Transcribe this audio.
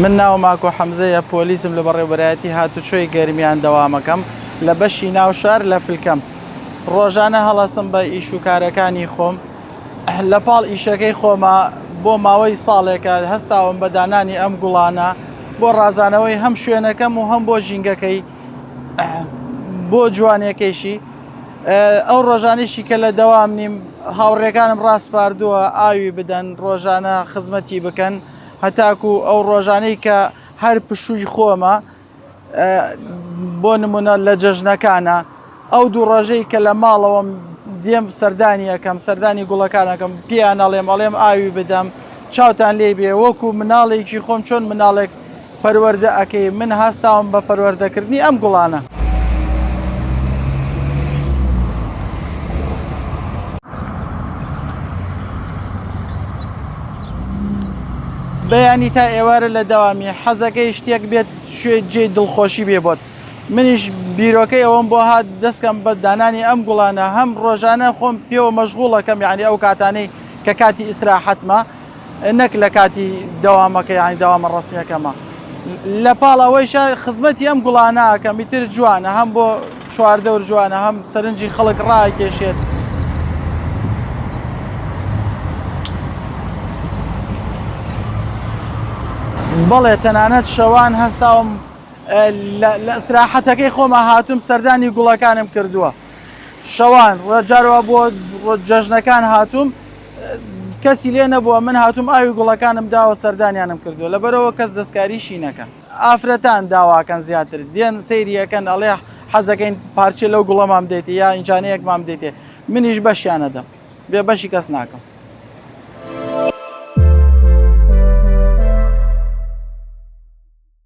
من ناوم ئاکۆ حەمزەیە، پۆلیسم لە بەڕێوەبەرایەتی هاتوچۆی گەرمیان دەوامەکەم لە بەشی ناو شار لە فلکەم. ڕۆژانە هەڵەسم بە ئیش و کارەکانی خۆم لە پاڵ ئیشەکەی خۆما بۆ ماوەی ساڵێکە هەستاوم بە دانانی ئەم گوڵانە بۆ ڕازانەوەی هەم شوێنەکەم و هەم بۆ ژینگەکەی بۆ جوانیەکەیشی ئەو ڕۆژانیشی کە لە دەوام نیم هاوڕێکانم ڕاسپاردووە ئاوی بدەن ڕۆژانە خزمەتی بکەن هەتاکو ئەو ڕۆژانەی کە هەر پشووی خۆمە بۆ نمونە لە جەژنەکانە ئەو دوو ڕۆژەی کە لە ماڵەوەم دێم سەردانی ئەەکەم سەردانی گوڵەکانەکەم پێیان ئەڵێم ئەڵێم ئاوی بدەم چاوتان لێ بێ وەکو مناڵێکی خۆم چۆن مناڵێک پەروەردە ئەکەی من هەستاوم بە پەروەردەکردنی ئەم گوڵانە. بەیانی تا ئێوارە لە دەوامی حەزەکەی شتێک بێت شوێ جێی دڵخۆشی بێ بۆت منیش بیرۆکەی ئەوەم بۆ هات دەستکەم بە دانانی ئەم گوڵانە هەم ڕۆژانە خۆم پێوە مەشغوڵەکەم یعنی ئەو کاتانەی کە کاتی ئیسراحەتمە نەک لە کاتی دەوامەکە یانی دەوامە ڕەسمیەکەمە لە پاڵ ئەوەیشا خزمەتی ئەم گوڵانە ئەکەم ئیتر جوانە هەم بۆ چواردەور جوانە هەم سەرنجی خەڵک ڕاکێشێت. بەڵێ تەنانەت شەوان هەستاوم لە ئیسراحەتەکەی خۆما هاتووم سەردانی گوڵەکانم کردووە شەوان ڕجارەوە بۆ جەژنەکان هاتووم کەسی لێ نەبووە من هاتووم ئاوی گوڵەکانم داوە سەردانیانم کردووە لەبەرەوە کەس دەستکاریشی نەکەن ئافرەتان داواکەن زیاتر دێن سەیریەکەن ئەڵێ حەزەکەین پارچە لەو گوڵەمام دێتێ یا ئینجانەیەکمام دێتێ منیش بەشیانەدەم بێ بەشی کەس ناکەم.